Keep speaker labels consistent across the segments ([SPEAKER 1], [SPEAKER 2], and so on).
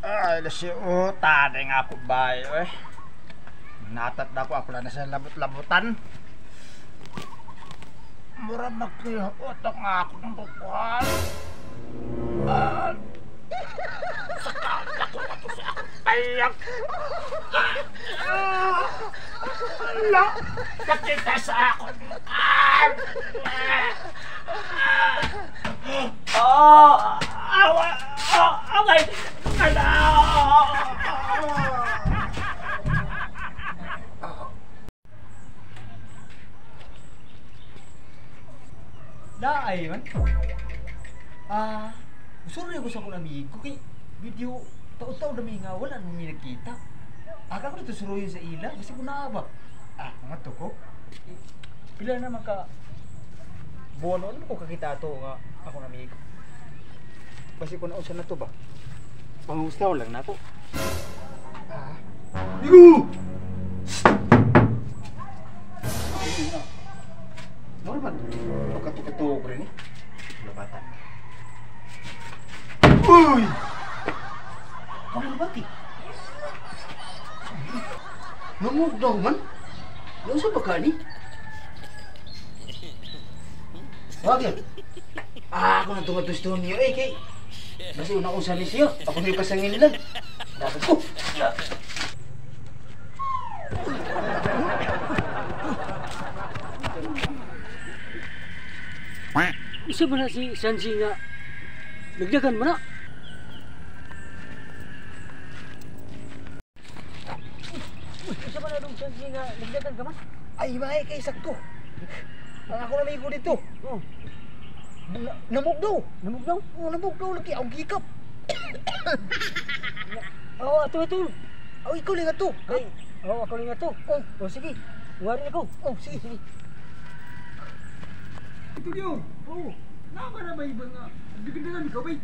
[SPEAKER 1] Ay, lasi uta nga ako bay eh. Natat na ako, ako na sa labot-labotan. Mura magkiutok nga ako ng kukuhan. Ah, saka ako na to sa akong payak. Ah, ala, nakita sa akong mukha. Oh, awa, oh, okay, ala.
[SPEAKER 2] Daay man. Ah, sorry ko sa akong amigo kay video taon-taon na may nga wala nang may nagkita. Aga ko dito suruyin sa ila kasi ko naa ba.
[SPEAKER 1] Ah, nga to ko.
[SPEAKER 2] Pila naman ka buwan ano ko kakita ato nga akong amigo. Basi ko na unsa na to ba? Pangustaw lang nako.
[SPEAKER 1] Ah.
[SPEAKER 2] Amigo!
[SPEAKER 1] Normal. Pagkatukato ko rin eh. Labatan.
[SPEAKER 2] Uy! Kamu bati? Namugdaw man? Yung sa bagani? Wag. Ah, ako nang tunga niyo eh kay. Basta una usa ni siya. Ako may pasangin lang. Dapat ko.
[SPEAKER 3] Isa ba na si Sanji nga nagdagan mo na? Isa ba na dong Sanji nga nagdagan ka man?
[SPEAKER 2] Ay, may kay sakto. Ang ako na may ko dito.
[SPEAKER 3] Oh.
[SPEAKER 2] Namugdaw.
[SPEAKER 3] Namugdaw?
[SPEAKER 2] Oh, namugdaw lagi ang gikap.
[SPEAKER 3] Oo, ato ato.
[SPEAKER 2] Oh, ikaw lang ato.
[SPEAKER 3] Ay, oo, ako lang ato.
[SPEAKER 2] Oh,
[SPEAKER 3] oh sige. Wari ako.
[SPEAKER 2] Oh, sige, sige.
[SPEAKER 4] Ito niyo. Oh. Nama na ba iba nga? Gaganda ikaw bay.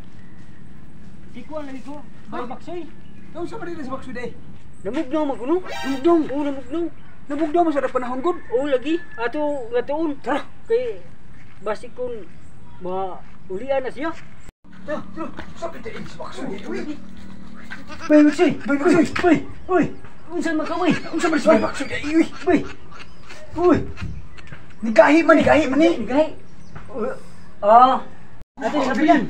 [SPEAKER 3] Di ko alam ito. Bay Baksoy.
[SPEAKER 4] Naunsa man rin sa Baksoy day?
[SPEAKER 3] Namugnaw man kuno. Namugnaw. Oo, namugnaw.
[SPEAKER 4] Namugnaw man sa panahon gud.
[SPEAKER 3] Oo lagi. Ato nga tuon.
[SPEAKER 4] Tara.
[SPEAKER 3] Kay basi kun maulian na siya.
[SPEAKER 4] Tara, tara. Sakit eh sa Baksoy. Uy.
[SPEAKER 3] Bay Baksoy.
[SPEAKER 4] Bay Baksoy.
[SPEAKER 3] Bay. Uy. Unsa man ka bay?
[SPEAKER 4] Unsa man sa Bay Baksoy? Uy.
[SPEAKER 3] Bay. Uy.
[SPEAKER 4] Nigahi man, nigahi man ni.
[SPEAKER 3] Nigahi. Ah, natin sa bilan.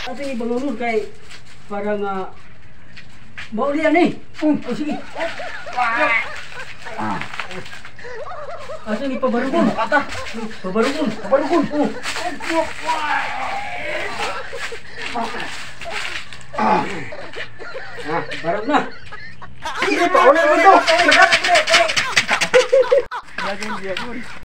[SPEAKER 3] Ato ibalulon kay para nga maulian eh. Oh, sige. Ato ni pabarugon. Pabarugon.
[SPEAKER 4] Pabarugon.
[SPEAKER 3] Oh. Ah, barang na.
[SPEAKER 4] Hindi pa ulit mo to.